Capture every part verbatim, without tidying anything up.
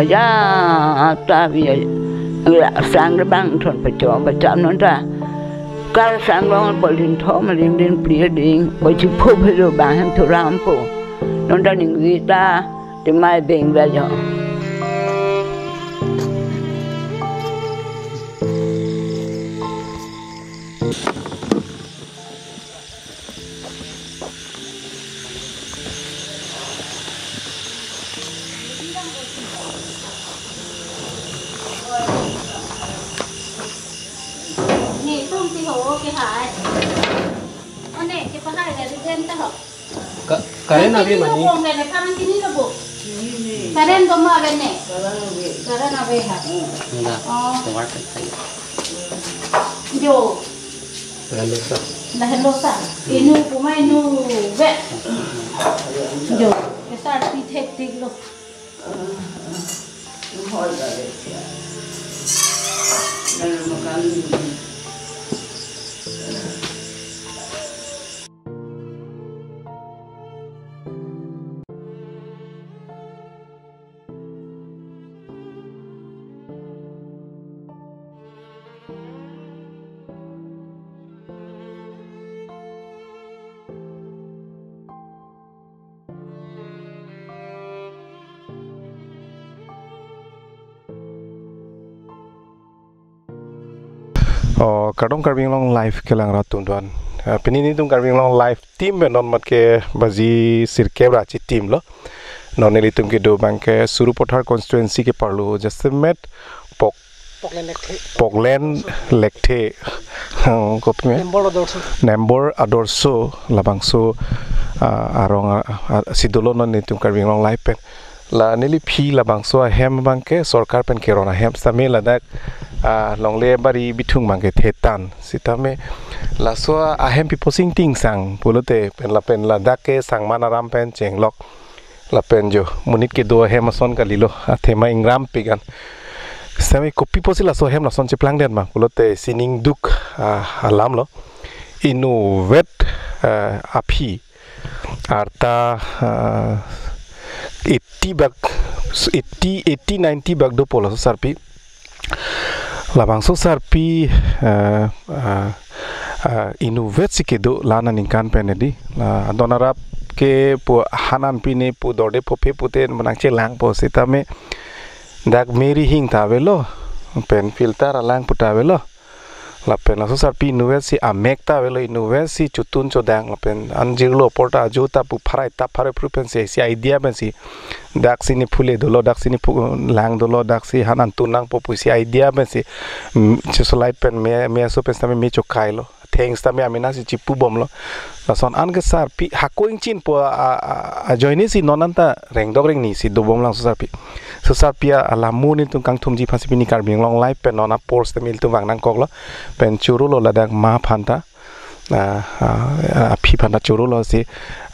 Ya, ta bi ya, sang de bang thon pecho, pecho non ta. Kar sang long polin thom, ling din pli ding, oi chi phu phe lo bang hem thuram po. Non ta ning wi ta, ti mai beng ba yo. Ni tum ti ho ke hai. Ane ke pahai dari den ta ho. Ka-, current ave mani. Current ave ne, current ave ne. Current ave. Current ave ha. Enggak. Oh. Keluar kan saya. Jo. Lalu sa. Lalu sa. Inu kuma inu ve. Jo. Ke sarpi thektik lo. Oh, kardom Karbi Anglong Live kelang rat atum doan. Ah, pini nelitum Karbi Anglong Live team pen non mat ke baji sirkep ra chi team lo. Non nelitum kedo abang ke Sarupathar constituency ke parlo jasemet Pok-, Poklen Lekthe. Poklen Lekthe. Hmm, kopi me? Nembor Adorsho. Nembor Adorsho labangso, ah, arong, ah, ah, si dolo non nelitum Karbi Anglong Live pen. La neliphi labangso ahem abang ke sorkar pen keron ahem sitame ladak, ah, longle bari bithung abang ke thetan. Sitame laso ahem pi posing tingsang pulote pen lapen ladak ke sangman aram pen chenglok. Lapen jo, monit kedo ahem ason kalilo, athema ingram pigan. Sitame kopi pusi laso ahem lason cheplang den ma pulote sining duk, ah, alam lo. Inutvet, ah, aphi arta, ah, eighty bak, eighty, eighty, ninety bak dopo laso sarpi. Labangso sarpi, ah, ah, ah, inutvet si kedo la aningkan pen di. La adon arap ke pu hanan pine pu dorde phophe pute menang chelangpo sitame dak meri hing ta avelo, pen filter alang pu ta avelo. Lapen laso sarpi inutvet si amek ta avelo, inutvet si chotun chodang, lapen anjirlo apor ta ajo ta pu pharai ta pharai phru pensi, si idea pensi. Dak si ne phule dolo, dak si ne phu-, lang dolo, dak si hanan tun nangpo pusi idea pensi. Mm, chesolai pen me, me aso pen sitame me chokai lo. Thanks tame amena si chipu bomlo. Lason an ke sarpi hako ingchin po a, a, a, ajoine si non anta rengdok rengni si dobom lang so sarpi. So sarpi a, alam mo nelitum kangthumji aphansi pini Karbi Anglong Live pen non apor sitame ilitum vang nangkoklo. Pen chorolo ladak ma aphanta. Ah, ah, aphi aphanta chorolo si,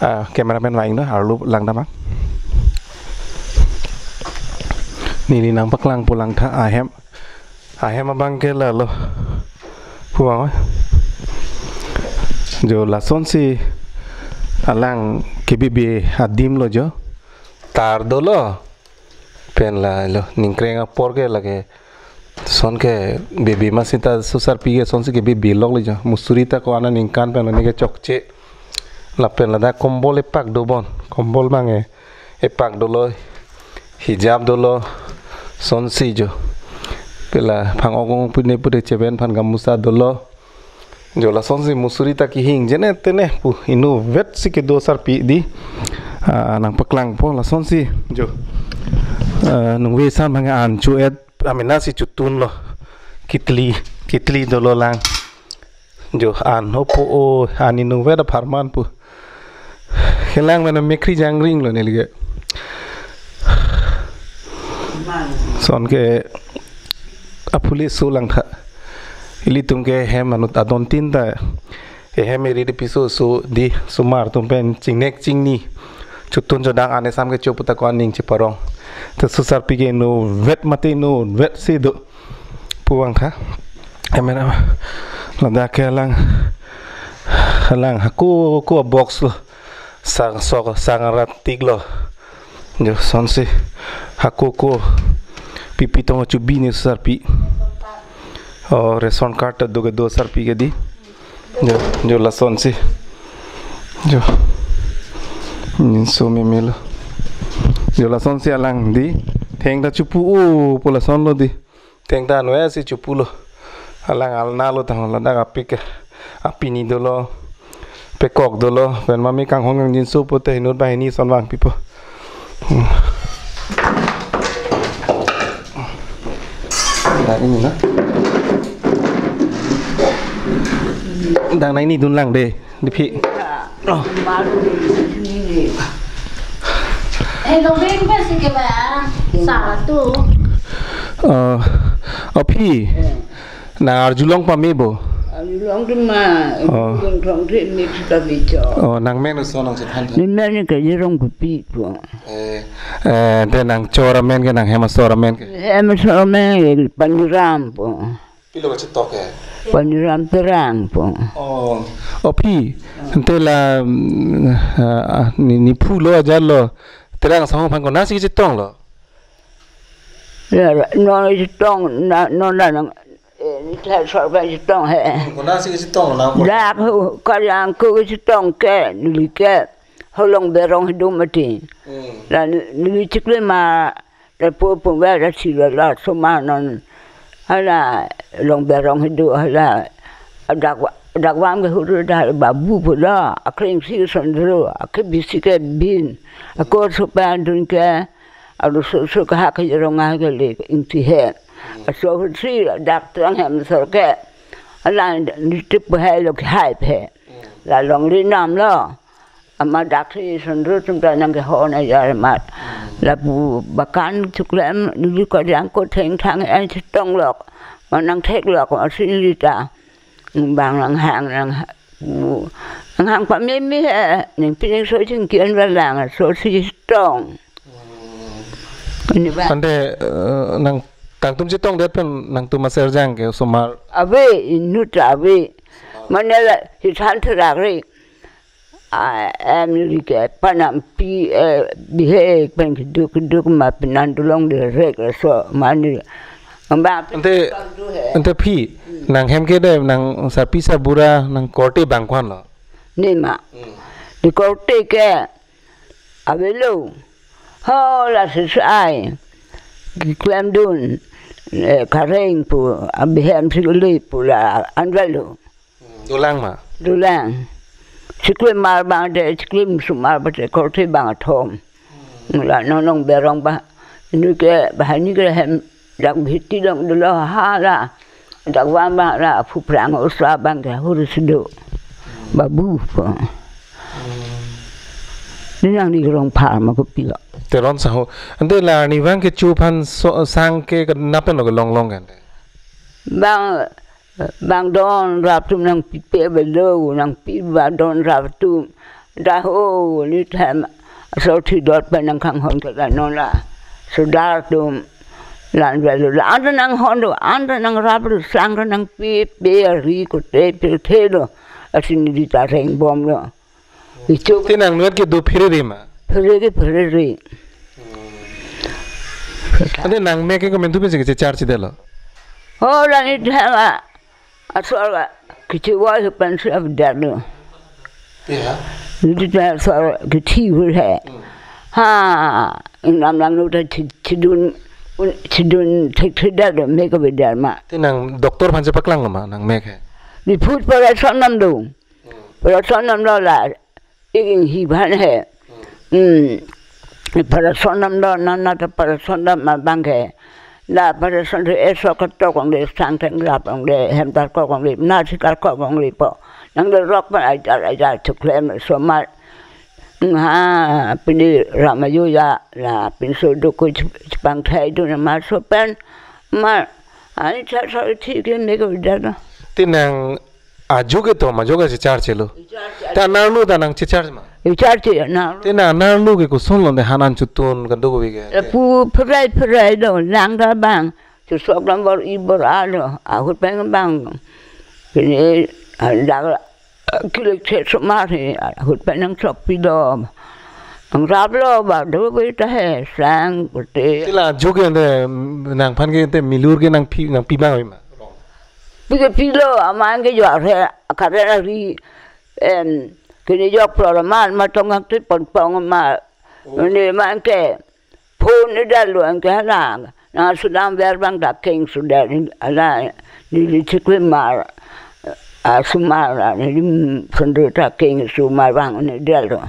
ah, cameraman vang no, arlo lang damang. Neli nangpaklangpo langtha ahem. Ahem abang ke lalo. Pu vang oi. Jo lasonsi alang kebibi adim lo jo. Tar dolo. Pen lalo ningkreng apor ke lake. Son kebibi ma sita so sarpi ke sonsi kebibi lok le jo. Musuri ta ko-an aningkan pen lo neke chokche. Lapen ladak kombol epak dobon. Kombol abang e. Epak dolo, hijab dolo, sonsi jo. Pela phang-ok ong pine pute cheven aphan gamusa dolo. Jo lasonsi musuri ta kehing jene tene pu inutvet si kedo sarpi di. Ah, nangpaklangpo lasonsi jo. Ah, nungve san manga an chu-et amena si chotun lo. Kitli, kitli dolo lang. Jo an hopo o an inutvet apharman pu. Kelang mena mekri jangring lo neli ke. Son ke aphule so langtha. Ilitum ke hem anut adon tin ta. Ehem eri di piso so di sumar atum pen chingnek chingni. Chotun chodang anisam kecho pu ta ko-an ning cheparong. Te so sarpi ke inutvet mate inutvet si do. Pu vangtha. Amen, amen. Ladak ke alang, alang hako ko box lo. Sang sok, sang rat tik lo. Jo sonsi hako ko Pipi tong chubi ni sarpi. Oh, ration card ta do kedo sarpi ke dei. Jo, jo lasonsi. Jo. Ninso meme lo. Jo lasonsi alang dei. Thengta chupu o pu lasonlo dei. Thengta anoi si chupulo. Alang alna lo tang ladak apik ke. Apini dolo. Pekok dolo. Pen mami kanghon kangjinso pote inut banghini son vangpipo. Hmm. Dak ini na. Dak na ini dunlang dei. Dei phi. Oh. Eh, lo beng pa si ke ba? Sa tu. Oh, oh, phi. Eh. Nang arjulong pame bo? Arjulong tu ma, Oh. Arjulong thong thri mi si ka bicho. Oh, nang men ason nangchethan tha. Ni men ke Jirong Kupi po. Eh, eh, te nangchor amen ke, nanghem asor amen ke? Hem asor amen ke Paniram po. Pilo kachetok ke? Paniram Terang po. Oh, oh, phi. Ante la, mm, ah, ah, ni, ni phu lo ajar lo. Terang asong aphan konatsi kachetonglo? Ya, non chetong, na, non la nang, eh, ni thai sor aphan chetong he. Konatsi kachetonglo nang? Dak hu, Kaliang ko chetong ke, neli ke. Holong Berong hidu mati. Hmm. La neli chikle ma, la po po ba la si la la soma non. Hala Long Berong hidu hala. Dak wa-, dak vam ke huru da Babu pulo. Akring si sondro. Ake bisi ke bin. Ako sopa dun ke. Alu so so ke hak ke rong ah ke le ingti he. Aso si dak terang hem sor ke. Hala nitip he lo ke hai he. La long ri nam lo. Amat dak si sondro tum ta nangkehon ajar amat. Lapu bakan chuklem neli Kaliang ko thengthang en chetong lok. Ma nangthek lok ma si neli ta. Bang nanghang nang, nanghang pameme he. Ning pining so chingkian ba lang so si chetong. Ini ba. Ante, eh, nang tangtum chetongdet pen nangtum aserjang ke osomar? Ave, inut ave. Mane la hithan therak ri. Ah, em ri ke panampi, eh, bihek pen keduk keduk ma penan dulong derek so mane. Amba Ante, pang tu he. Ante phi, Hmm. nanghem ke dei, nang sarpi sarbura, nang korte bang ko-an lo? Ni ma. Hmm. Ni korte ke avelo. Ho la sesai. Keklemdun, eh, kareng pu, abihem si kuli pu la anvelo. Hmm, dolang ma? Dolang. Chiklim mar bang de, chiklim sumar ba de, korte bang athom. Hmm. La nonong berong ba, nu ke, ba ni ke hem, dak bhiti dong dolo hala. Dak vam ba la, phu prang osa bang ke huru sido. Babu po. Hmm. Ni nang ni rong phar ma kopi lo. Teron saho. Ante la ni bang ke chu phan so, sang ke napen lo ke long long kan. Bang, bang don rap tum nangpipe avelo, nangpi ba don rap tum. Dak ho ni tham so thi dot pa nangkanghon ke la non la. Sudar tum lan avelo la. Anta nanghon do, anta nangrap do, sang nangpipe ari kote pirthe do. Asin di ta reng bom do. Ichuk. Te nang nuat ke do phere ri ma? Phere ke phere ri. Hmm. Ante nangmek ke komentu pensi kechechar chedetlo? Oh, la ni thama. Asor kechivoi pensi avedetlo. Ya. Ni ta asor kethi hur he. Hmm. Ha, inam lang nu ta chi-, chidun, un-, chidun thekthedetlo mek avedet ma. Te nang doctor aphan chepaklanglo ma nangmek he? Ni phut para sonam do. Para sonam lo la, iking hi bhan he. Hmm. Para sonam lo, nana ta para sonam ma bang he. La para son the eso katok ong de, sang theng lap ong de, hem tar kok ong de, na si kar kok ong de po. Nang de rok pa ajar ajar chuklem so ma. Ha, pini ramayo ya, la pinso do ko chipang thai do na ma so pen. Ma, ani cha sa thi ke mek avedet na. Te nang ajo ke to ma, ajo ke chechar chelo. Chechar che. Ta nang nu ta nang chechar ma? Chechar che na. Te nang, nang nu ke koson lo de hanan chutun kan do ko ke. E pu pherai pherai do lang ta bang. Chusok lam bor i bor alo. Ahut pen bang. Kene dak kilek che sumar he. Ahut pen nang sok pi do. Ang raplo ba do be ta he sang pute. Sila juk ente, mm, nangphan ke ente milur ke nangpi, nangpi bang ma. Pi ke pilo, aman ke jua he, karen ari, em, kini jok pro man, ma tong ang ti pon pong ma. Oh. Ni man ke, phone ni dal lo ang ke hala. Na sudam ver bang ta keng sudah ni ala ni li chikwe mar. A sumar la ni lim sundro ta keng sumar bang ni dal lo.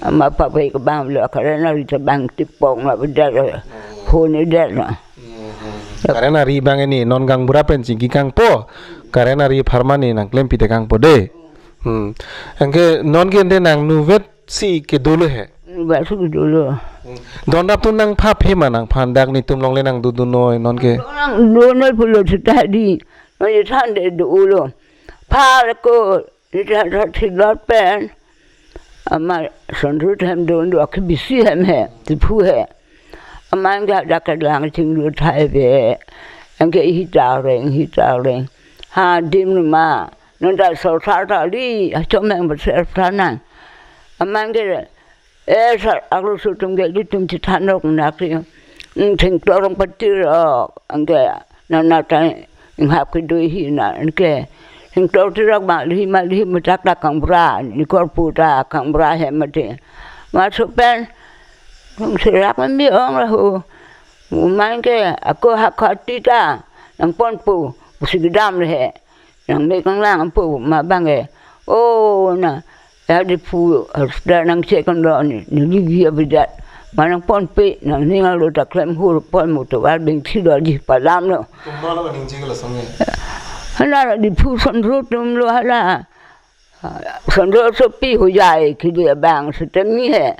Ama papai ke bang lo karen ari ta bang ti pong la dal lo. Phone ni dal lo. Hmm, hmm. Karen ari bang ini non gaonbura pen chingki kangpo. Karen ari pharman ni nangklem pite kangpo de. Hmm. Anke non ke ente nangnuvet si ke dolo he. Ba su dolo. Hmm. Don rap tu nangpha phe ma nangphan dak netum longle nangdodun noi non ke. Nangdodun noi pulo seta di. Non ye than de dolo. Pha ko ni than than thilot pen. Ama sundro hem don do ke bisi hem he, ti phu he. Aman ke dak ke lang chinglu thai be. Anke hita reng, hita reng. Ha dim ma. Non ta sor sar ta li, achom meng ba ser ta nang. Aman ke, eh, sar agro su tum ke li tum ti thanok na ke. Mm, thengtor rong patir, oh, anke, na na ta, inghap ke dui hi na, anke. Thengtor tirok ma li ma li ma tak ta kang bra, ni kor pu ta kang bra he mate. Ma su pen, nung serak ma mi ong la ho. Aman ke, ako ha khati ta, nangpon pu, usi gedam le he. Nang mek nang lang pu ma bang e. Oh, na, ya di phu, eh, sudah nang cek kan do ni, ni di dia bedat. Ma nangpon pe, nangning alo ta klem hur pon mo to wal beng thi do di palam lo. Tum ma lo ning cek la song e. Hala di phu sundro tum lo hala. Sundro sopi hojai kidi abang sitemi he.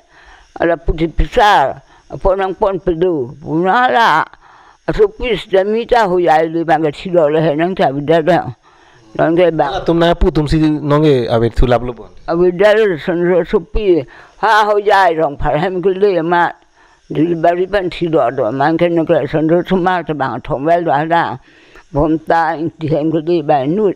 Ala puti pisar, apot nangpon pedu. Puna hala. Sopi sitemi ta hojai di bang ke thi do le he nang ta bedat do. Non ke bang. Atum nangpu atum si non ke ave thu lap lo bon. Ave dal sundro sopi. Ha hojai rong phar hem ke le ma. Delivery pen thi do do. Man ke non ke sundro sumar ta bang thom vel do ada. Bom ta ingti hem ke le ba nut.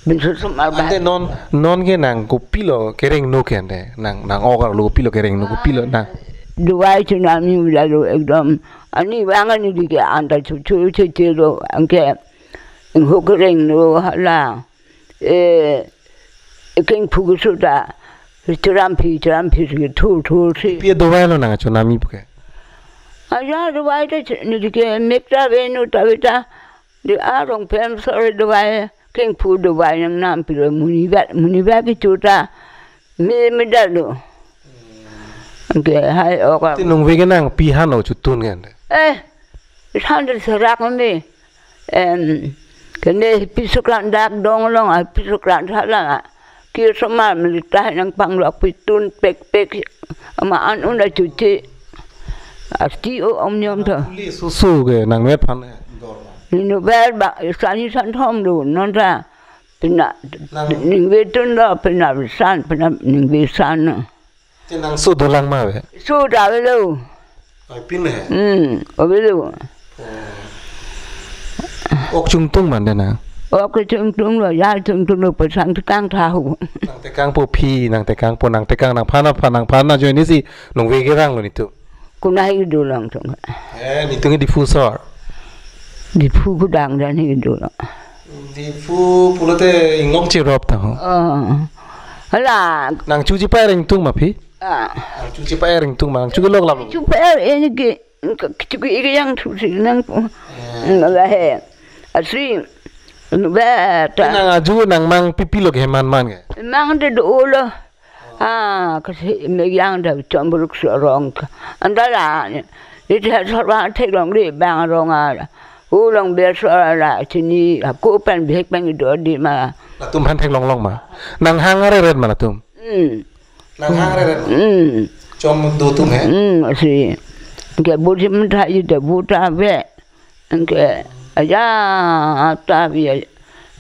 Bin su sumar ba. Ante non, non ke nang kopilo kereng no ke ante. Nang, nang ogar lo kopilo kereng no kopilo nang. Dubai tsunami ula lo ekdom. Ani bang ani di ke anta chu chu chu chu lo. Anke. Ing ho kereng no hala. Eh, keng phu ke su ta, cheram phi, cheram phi si thu thu si. Pi dovai lo nang tsunami pu ke. Aja dovai ta ch-, ni ke mek ta ve nu ta ve ta. Di arong pem sore dovai, keng phu dovai nang nam pi lo muni ba, muni ba ke chu ta. Me me da lo. Ke hai oka. Ti nung ve ke nangpi han o chutun ke ante. Eh, han de serak me. Em, kene pisukran dak dong long, ah, pisukran tha lang, ah. Kir somar melita nang panglok pitun pek pek, ama an un achuchi. Asti o om nyom tho. Puli susu ke nang met phan e dor. Ninu ber ba, sani san thom do, non ta. Pina, nang ningve tun do, pina san, pina ningve san. Te nang su dolang ma ve? Su ta avelo. Ai pin he? Hmm, avelo. Oh. Ok chungtung man de nang? Ok chungtung lo, ya chungtung lo, pasang tekang tha ho. Nang tekang po phi, nang tekang po, nang tekang nangphan aphan, nangphan ajoine si nung ve kerang lo netum. Konat ke dolang tung. Eh, netum ke Diphu sor. Diphu kudang dan he dolang. Diphu pulote inglong cherop ta ho. Oh. Hala. Nang chuji pa reng tung ma phi? Ah. Nang chuji pa reng tung ma, nang chuji lok lam. Chupa er ini ke, chuji iri yang chuji nang. Eh. Nang la he. Asi. Ba ta. Nang aju nang mang pipi lo ke man man ke. Mang de do lo. Ah, kasi me yang da chombruk so rong. Andala. Ni te sorba theklongle bang rong a. Hulong ber so la chini, ako pen bihek pen do di ma. Latum han theklong long ma. Nang hang are ret ma latum. Hmm. Nang hang re re. Hmm. Chom do tum he. Hmm, si. Ke bu si mentha i de bu ta ve. Ke aja ta vi.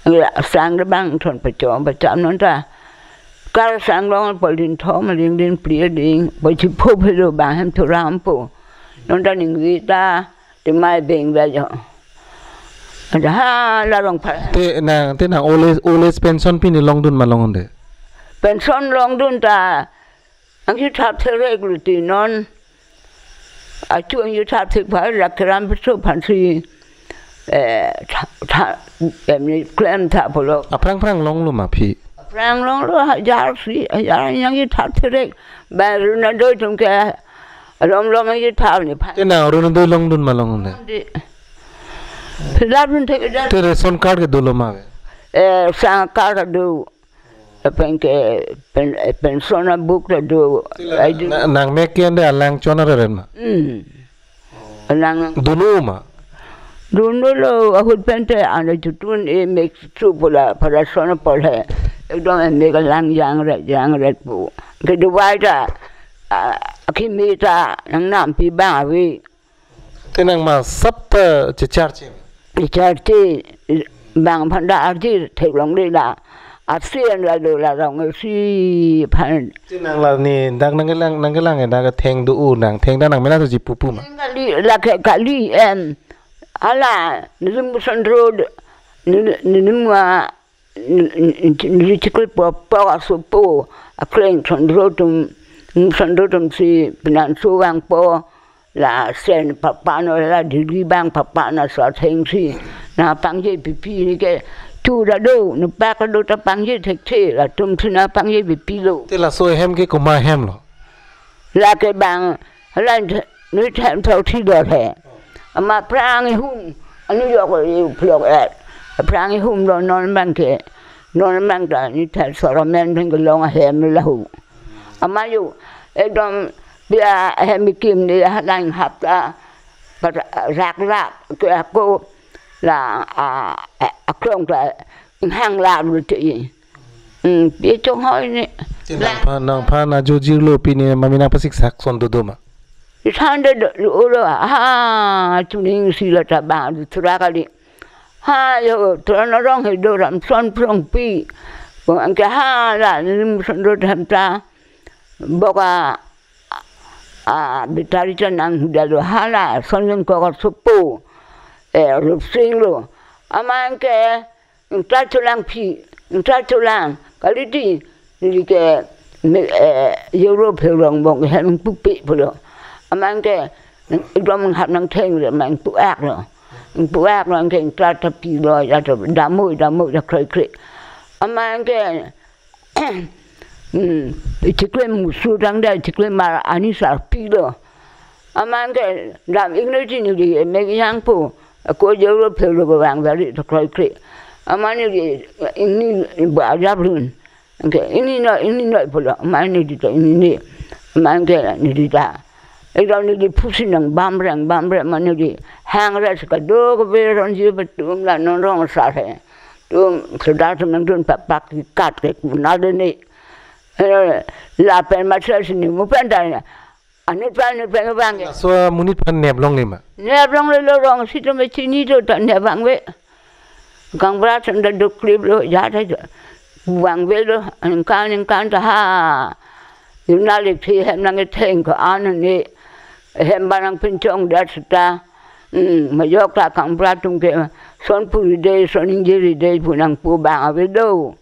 Ke sang de bang thon pachom pacham non ta. Kar sang long pol din thom ling din pli ding. Pol chi pho phe lo bang hem thuram po. Non ta ningve ta. Te mai beng ba jo. Ada ha la rong pha. Te nang, te nang old age, old age pension pini longdun ma longle? Pension longdun ta. Nangkethap therek lo ti non. Achu nangkethap thek pha, la keram peso aphansi, eh, tha, tha, em, ni klem tha pulo. Aphrang phrang longlo ma phi? Aphrang longlo, hajar si, hajar nangkethap therek. Ba Orunodoi atum ke lom lom nangkethap ni phan. Te nang Orunodoi longdun ma longle? Di. Philap dun thek da. Te ration card ke dolo ma ave? Eh, sang card do. Lapen ke pen, eh, pension a-book ta do. Te la I do. Na-, nangmek ke ande alang chon areren ma? Hmm. Alang. Dolo ma? Dolo lo, ahut pen te ane chotun-e mek su pu la, ration apor he. Ekdom emek alang jangret, jangret pu. Ke Dubai ta, ah, akimi ta nangnampi abang ave. Te nang ma sap ta checharche? Checharche, bang aphan ta arje theklongle la. Arje an la do la rong si aphan. Te nang la ne dak nangkelang, nangkelang e dak theng do-o nang, theng ta nang mena to ji pupu ma? Kali, la ke kali em. Hala, nilim Sondro, ni, nilim wa, ni, ni, ni, ni chikri po, po asopo, akleng Sondro atum, Sondro atum si penang su vangpo, la sen papano la Delhi abang papano sa thengsi. Na pangje pipi ni ke tu ra do, nu pak do ta pangje thekthe, latum si na pangje pipi lo. Te laso ahem ke komat ahem lo? La ke bang, la ne them thau thi do he. Ama aphrang ihum, anu yok e phlok et. Aphrang ihum lo non abang ke. Non abang ta ne thai soromen bang ke long ahem lo lahu. Ama yo, ekdom pia hem kim ne halang hap ta, pat rak lap, ke ako la, a, a, aklong ta, hang lap lo te. Hmm, pia chonghoi ne. Te nangphan, nangphan ajo jirlo pine mami nangpasiksak ason dodo ma? Isan de do, ulo, ha, chuning si la ta bang, thura kali. Ha, yo, thura norong he do Ramson Prongpi. Bang ke hala, nilim Sondro ahem ta. Boka, a, bitari ta nang huda do hala, Sonjong Kokor asopo. Eh, Rupsing lo. Ama ke, ingta cholang phi, ingta cholang. Kali ti, neli ke, me, eh, Europe he rong bong hem pupe pulo. Ama ke, ekdom hap nang theng le, mang pu ak lo. Pu ak lo, ke ingta ta pilo, ya ta damui, damui ta kroikre. Ama ke, hmm, ichiklem musu tang da, ichiklem mar ani sar pilo. Ama ke, dam igno ti neli, me yang pu. Ako jolo phelo ko bang bali to kroikre. Ama neli, ini ba jablun. Anke ini no, ini no pulo, ama neli ta ini ne. Ama ke neli ta. Ekdom neli pusi nang bamreng, bamreng ama neli. Hang res kado kave ronji atum la non rong asar he. Atum sudah temen dun papak kat ke kunal de ne. Eh, lapen masa sini mupen ta. Anut pa, anut pa ngebang ke. Laso amonit aphan nep longle ma? Nep longle lo, rong si atum chini do ta nep vangve. Kangbura atum ta duk klip lo, ya ta vangve lo, aningkan, aningkan ta ha. Yuna le phi hem nangketheng ko-an ne. Hem ba nangpinchong det seta. Hmm, majok ta kangbura atum ke son puri de, son ingjiri de pu nangpu abang ave do.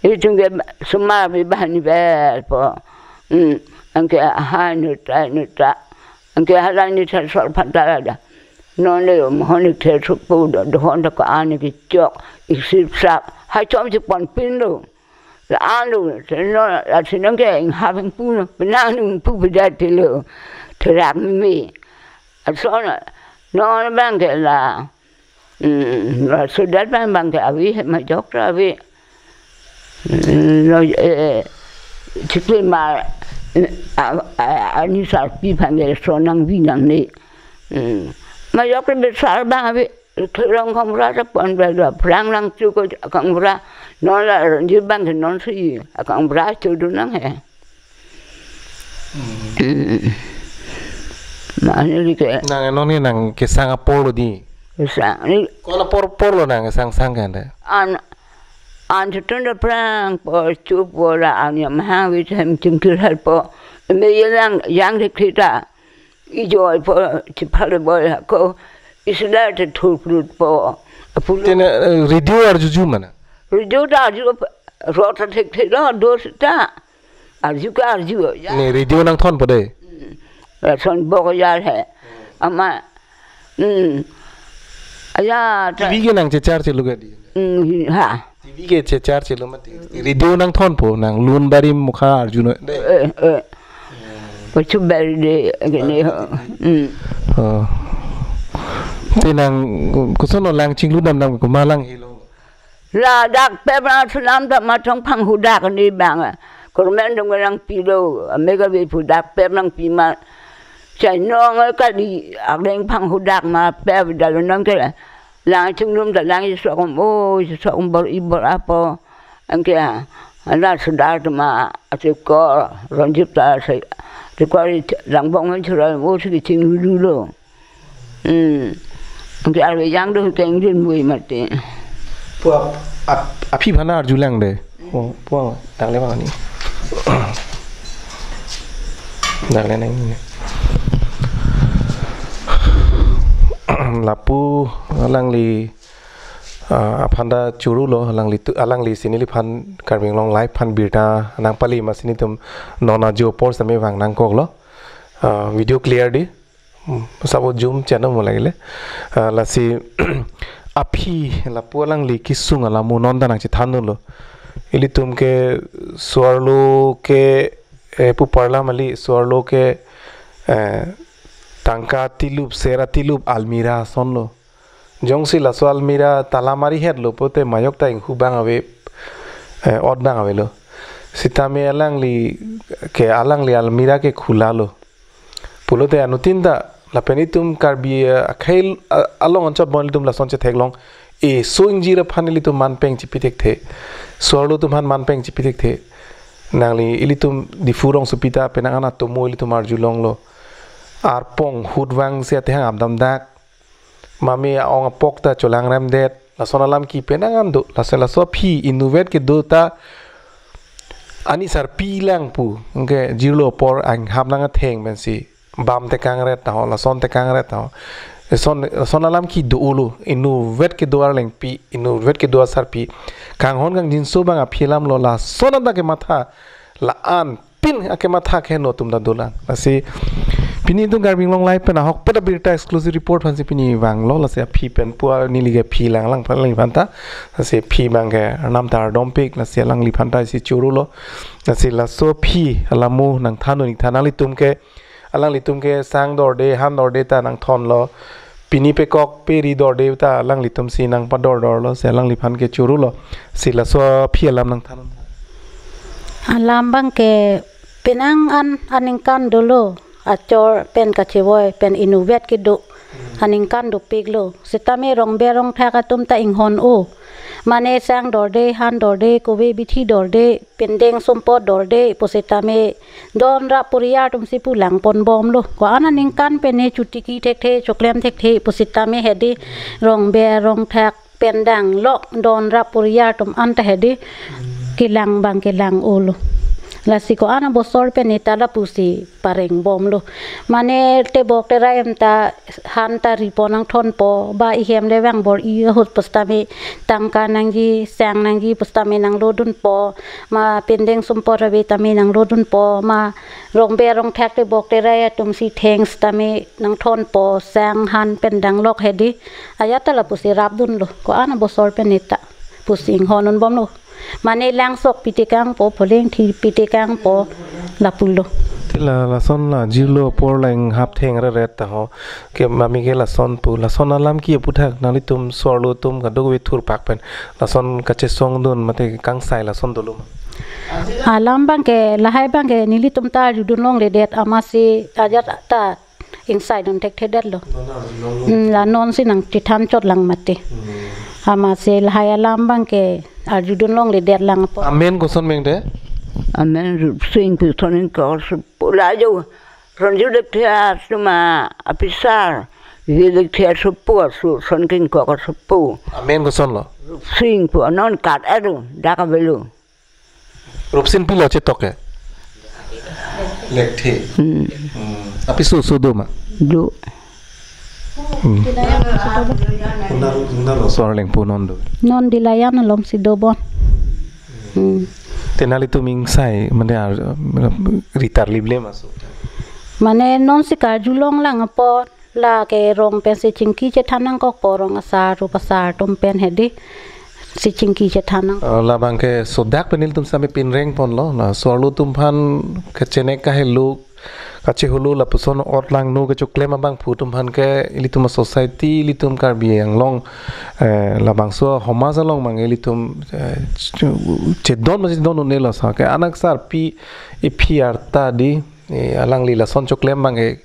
Itum ke sumar bi bahani bel po. Hmm. Anke aha nuta, nuta. Anke hala ni sa sol pantala da. Non le mohon ik the supu do, dohon da ko-an ik chok, ik sip sap. Hai chom si pon pin lo. La anu, se no, la sinang ke ing having pu no, penang nung pu bedat lo. Therak mi. Asona, non bang ke la. Hmm, la sudah bang bang ke ave, majok ta ave. Hmm, lo, eh, chikle ma, eh, a, a, ani sarpi aphan ke so nangvi nangne. Hmm. Majok ta besar bang ave, thurong kangbura ta pon bela, phrang lang chu ko kangbura, non la ranji bang ke non si, kangbura chu do nang he. Hmm. Hmm. Mane li ke. Nang non ni nangkesang apor lo di. Kesang ni. Ko-an apor apor lo nangkesang sang ke anda? An, an chotun da phrang po chu po la an yam hang vi hem chim kir hal po. Me ye lang yang de krita. Ijoi po chipale boy ko isla te thurkrut po. Apun. Tena, eh, radio arjuju mana? Radio ta arju rot ta thek thek lo do sita. Arju ke arju, ya. Ne radio nangthonpo dei. Hmm. Lason bok ya he. Amat. Hmm. Ya, ta- T V ke nangchechar chelo ke dei. Hmm, ha. T V ke chechar chelo mati. Radio nangthonpo, nang lun barim mukha arjunon dei. Eh, eh. Pachu beri dei, gini ho. Hmm. Oh. Te nang, koson lang chinglu dam nang komat lang helo. Ladak pep ra sulam ta matong phang hudak ni bang. Kormen dong lang pilo, mega be hudak pep nangpi ma. Chai nong kali, adeng phang hudak ma pep dalo nang ke. Lang chinglum ta lang isok om, o, isok om bor-i bor-a po. Anke, ala sudak ma, atikor, ronjip ta se, atikor lang bong men chura, o, si chinglu lo. Hmm. Anke arve yang do keng din mui mati. Pu ap, ap, aphi aphan arjulang dei. Oh, pu ang, tang le bang ni. Tang le nang ni. Lapu alangli, ah, aphan ta choro lo, alangli tu, alangli si neliphan Karbi Anglong Live aphan birta nangpale masi netum non ajo apor sitame vang nangkoklo. Ah, video clear dei. Hmm, sabo zoom channel mo lagile. Ah, lasi aphi lapu alangli kesung alam non ta nangchethan lo. Ilitum ke so-arlo ke, eh, pu parla mali so-arlo ke, eh, tangka tilup, sera tilup, almirah ason lo. Jongsi laso almirah tala mari het lo pote majok ta inghu bang ave, eh, ot bang avelo. Sitame alangli ke alangli almirah ke khula lo. Pulote anuttin ta lapen itum Karbi, eh, akhei, eh, along anchot bon ilitum lason chetheklong. E so ingjir aphan ilitum manpeng chipi thekthe. So-arlo atum aphan manpeng chipi thekthe. Nangli ilitum Diphu rongsopi ta penang an atomo ilitum arjulonglo. Arpong ahut vangsi atehang apdam dak. Mame aong apok ta cholangrem det. Lason alam ke penang an do. Laso, laso aphi inutvet kedo ta ani sarpi lang pu. Anke jirlo apor anghap nang atheng pensi bam tekang ret taho, lason tekang ret taho. Lason, lason alam ke do-o lo. Inutvet kedo arlengpi, inutvet kedo asarpi. Kanghon kangjinso bang aphi alam lo, lason anta kematha. La-an pin akematha ke no atum ta dolang. Lasi pini itum Karbi Anglong Live pen ahokpet abirta exclusive report aphansi pini vanglo, lasi aphi pen pu neli ke aphi lang lang aphan lang aphan ta. Lasi aphi bang ke arnam ta ardompik, lasi alangliphan ta isi choro lo. Lasi laso aphi alam mo nangthan un-ik tha, nanglitum ke, alanglitum ke sang dorde, han dorde ta nangthon lo. Pini pekok peri dorde ta alanglitum si nangpador dor lo, si alangliphan ke choro lo. Si laso aphi alam nangthan un-ik tha. Alam bang ke penang an aningkan dolo, achor pen kachevoi pen inutvet kedo aningkan dopiklo. Sitame rongber rongthak atum ta inghon-o. Mane sang dorde, han dorde, kove bithi dorde, pindeng sumpot dorde pusitame don rap poriar atumsi pu langponbomlo. Ko-an aningkan pen ne chotiki thekthe, choklem thekthe pusitame hedi rongber rongthak pen danglok don rap poriar atum anta hedi kelang bang kelang-o lo. Lasi ko-an abosor pen ne ta lapusi parengbomlo. Mane tebok terai atum ta han ta ripon nangthonpo, ba ihem le vang bor-i ahut pusitame tangka nangji, sang nangji pusitame nanglodunpo, ma pindeng sumpot ave tame nanglodunpo, ma rongber rongthak tebok terai atumsi theng sitame nangthonpo, sang han pen danglok hedi. Ajat ta lapusi rapdunlo, ko-an abosor pen ne ta pusi inghon unbomlo. Mane langsok pi tekangpo, pholeng thi pi tekangpo, lapulo. Te la, lason la jirlo apor la inghap theng reret taho. Ke mame ke lason pu, lason alam ke aputhak nanglitum so-arlo atum kadokave thurpak pen lason kachesongdun mate kangsai lason dolo ma? Alam bang ke, lahai bang ke nelitum ta arjudun longledet, amatsi ajat ta ingsaidun thekthedetlo. Hmm, la nonsi nangchethan chot lang mati. Hmm. Amatsi lahai alam bang ke arjudun longledet lang apot. Amen koson meng dei? Amen Rupsing pu son ingkok asopo, la jo. Ronju Lekthe asoma apisar. Ye Lekthe asopo, asu son ke ingkok asopo. Amen koson lo? Rupsing pu, non kat adu, dak avelo. Rupsing pilo chetok ke? Lekthe. Hmm. Hmm. Apiso so do ma? Do. Hmm. Kona, kona lo? So-arleng pu non do. Non Dilayan alongsi dobom. Hmm. Te nanglitum ingsai, mane ar, ritar lible maso. Mane non si karjulong lang apot, lake rong pensi chingki chethan nangkokpo, rong asar, rup asar atum pen hedi, si chingki chethan nang. Eh, labang ke sodak pen ilitum sami pinreng ponlo, laso arlo atum aphan kachenek kahelo, kacheholo lapuson ot langno kechoklem abangphu atum aphan ke ilitum a-society, ilitum Karbi Anglong, eh, labangso homaj along mang ilitum, eh, chu-, chedon masi chedon un-elo sa ke anak sarpi iphi arta di, eh, alangli lason choklem mang ke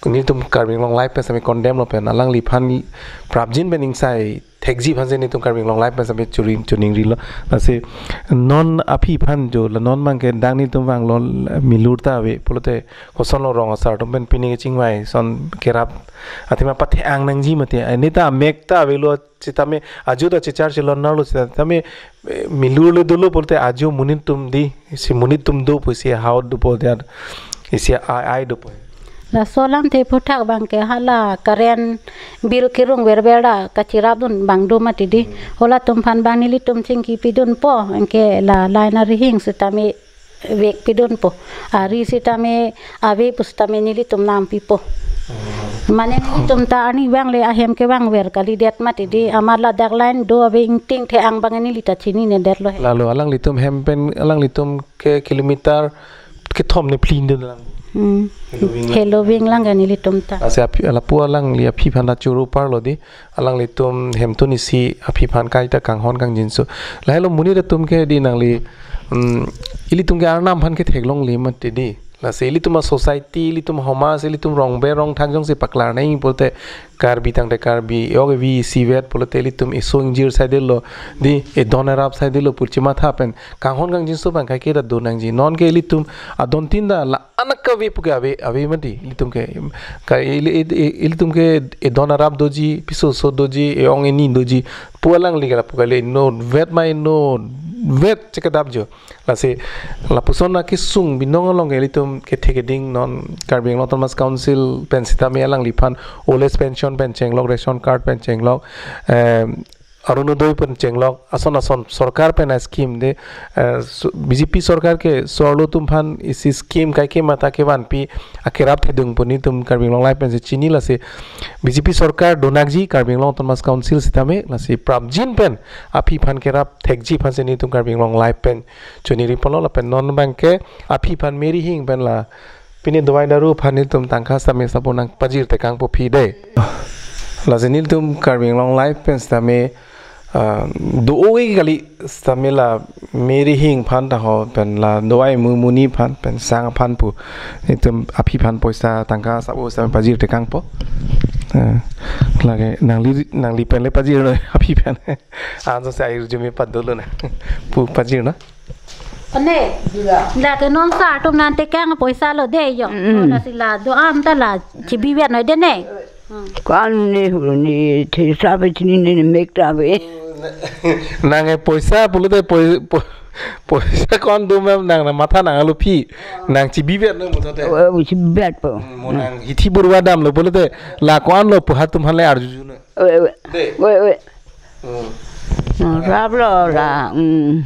nelitum Karbi Anglong Live pen sami condemn lo pen alangliphan prapjin pen ingsai thekji aphan si nelitum Karbi Anglong Live pen sami churi chuningrilo. Lasi non aphi aphan jo la non mang ke dang nelitum vanglo, milur ta ave pulote kosonlo rong asar atum pen pini kechingvai ason kerap athema pathe-ang nangji mati. Ani ta mek ta avelo sitame ajo ta chechar chelon nalo sitame, eh, milur le dolo pulote ajo monit atum di, si monit atum do pu si haut do pu dia, isi ai ai do pu. Laso alamthe aphuthak abang ke hala current bill kerung verver ta kachirap dun abang do mati di. Hmm. Halatum aphan abang nelitum chingki pidunpo, anke la line arihing sitame vek pidunpo. Ari sitame ave pu sitame nelitum nangpipo. Hmm. Mane nelitum ta arni abang le ahem kevangver kalidet mati di, amat ladak line do ave ingting the-ang abang neli ta chininedetlo he. Lalo alanglitum hem pen alanglitum ke kilometer kethom ne plin dun lang. Hmm. Heloving lang. Heloving lang ke nelitum ta. Lasi aphi, lapu alangli aphi aphan ta choro parlo di, alanglitum hemtun isi aphi aphan kaita kanghon kangjinso. Lahelo monit atum ke di nangli, mm, ilitum ke arnam aphan ke theklongle mati di. Lasi ilitum a-society, ilitum homaj, ilitum rongbe rongthak jongsi paklar nangji pulote Karbi tangte Karbi, yok evi isivet pulote ilitum iso ingjir saidelo di, edon erap saidelo pu chematha pen kanghon kangjinso abang kaike ta do nangji. Non ke ilitum adon tin ta la anak kave pu ke ave, ave mati ilitum ke. Ka ili-, i-, i-, ilitum ke edon erap doji, piso oso doji, e-ong eni doji pu alangli ke lapu kali, inutvet ma inutvet chekedap jo. Lasi lapuson akesung binong along ke ilitum kethe keding non Karbi Anglong Autonomous Council pen sitame alangliphan old age pension pen chenglok, ration card pen chenglok, em, Arunodoi pen chenglok, ason ason sorkar pen a-scheme de, eh, su-, B J P sorkar ke so arlo atum aphan isi scheme kaike matha kevanpi akerap thedung pu nelitum Karbi Anglong Live pensi chini. Lasi B J P sorkar donakji Karbi Anglong Autonomous Council sitame, lasi prapjin pen aphi aphan kerap thekji aphansi nelitum Karbi Anglong Live pen chuniri ponlo. Lapen non abang ke aphi aphan Mary Hing pen la pini dawai daru aphan nelitum tangka sitame sapo nangpajir tekangpo aphi de. Lasi nelitum Karbi Anglong Live pen sitame, ah, do-oi kali sitame la Mary Hing aphan ta ho pen la dawai mu muni aphan pen sang aphan pu nelitum aphi aphan poisa tangka sapo sitame pajir tekangpo. Eh, lake nangli, nangli pen le pajirlo aphi aphan. Anso se air jumi padolo na. Pu pajirlo. Ane, lake non sar atum aphan tekang poisa lo de yo. Mm. Lasi la do-an ta la chibivet noi de ne. Mm. Ko-an ne hu ne thesa ave chinine ne mek ta ave. Nang e poisa pulote poi-, po-, poisa ko-an do mem nang na matha nang alo aphi. Nang chibivet noi muthote. Oh, chibivetpo. Mm, mo nang hithi burwa damlo pulote la ko-anlo pu ha atum aphan le arjuju noi. Oi, oi. De. Oi, oi. Hmm. Hmm, raplo la, hmm.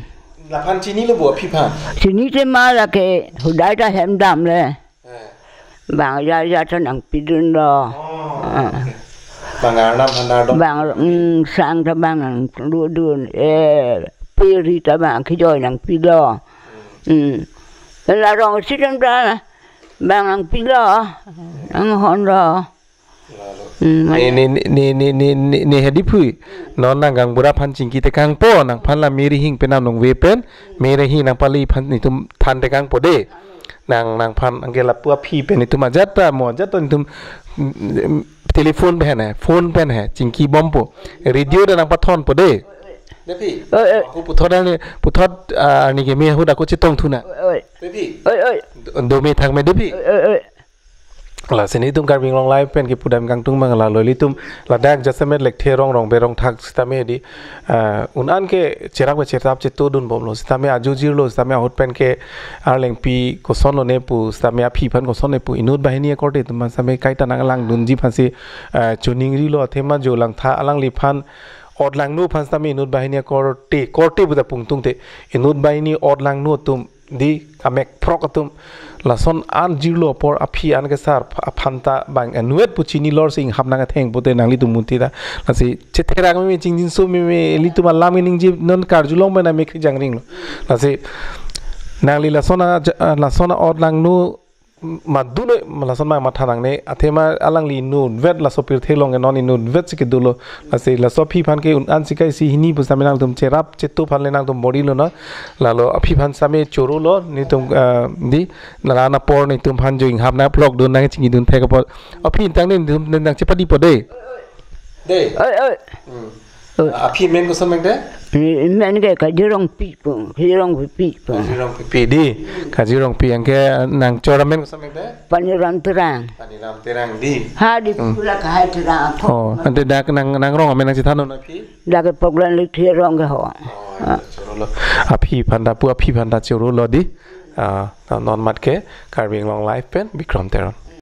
Laphan chinilo bo aphi aphan? Chini te ma lake hudai ta hem damle. Eh. Bang ya ya ta nangpidunlo. Oh, ah, okay. Bang arnam aphan ardom. Bang, hmm, sang ta bang nangpidun. Eh, piri ta bang kejoi nangpilo. Hmm. Hmm. La rong sidan ta bang nangpilo. Nanghonlo. Hmm, ne, ne, ne hedi phui. Non nang gang bura aphan chingki tekangpo, nangphan la Mary Hing pen nang nongve pen, Mary Hing nangpali aphan nelitum than tekangpo de. Nang, nangphan anke lapu aphi pen nelitum ajat ta, mo ajat ta nelitum, mm, telephone pen he, phone pen he, chingki bompo. Radio ta nangpathonpo de. De phi? Eh, eh. Ako puthot ani, puthot, ah, ani ke me ahut ako chetong thu na. Oi, oi. De phi? Oi, oi. Do, do me thak me de phi? Oi, oi, oi. Lasi nelitum Karbi Anglong Live pen kepudam kangtung abang lalo, ilitum ladak jasemet lekthe rong rongbe rongthak sitame di, ah, un-an ke cherak be chertap chetodun bomlo sitame ajo jirlo sitame ahut pen ke arlengpi kosonlo ne pu sitame aphi aphan kosonlo ne pu inut banghini akorte atum aphan sitame kaita nanglangdunji aphansi, ah, chuningrilo athema jo langtha alangliphan Otlangno aphan sitame inut banghini akorte, korte puta pungtungte, inut banghini otlangno atum, di kamek phrok atum, lason an jirlo apor aphi an kesar pha-, aphanta bang anuet pu chini lor si inghap nang atheng pute nanglitum muti ta. Lasi chetherak meme, chingjinso meme, ilitum alam ningje non karjulong pen amek kri jangring lo. Lasi nangli lason a, lason a-otlangno madunoi, lason ma matha nangne, athema alangli inutvet laso pirthe along non inutvet si kedo lo. Lasi laso aphi aphan ke un an sikai si hini pusitame nangtum cherap chetu aphan le nangtum bor-i lonang. Lalo aphi aphan sitame choro lo, netum, ah, di, la-an apor netum aphan jo inghap nang phlok dun nang chingki dun thek apot. Aphi intang netum nang chepadi po de. De. Oi, oi. Hmm. Oi. Aphi men koson mek de? Ni men ke Kajirongpi po, Kajirongpi po. Kajirongpi di. Kajirongpi anke nangchor amen koson mek de? Paniram Terang. Paniram Terang di. Ha di Hmm. pula kahai Terang athok. Oh, ante dak nang, nangrong amen nang chethannon aphi? Dak ke Poglan Lithi arong ke ho. Oh, ya, choro lo. Aphi aphanta pu, aphi aphanta choro lo di. Ah, non mat ke Karbi Anglong Live pen Bikram Teron.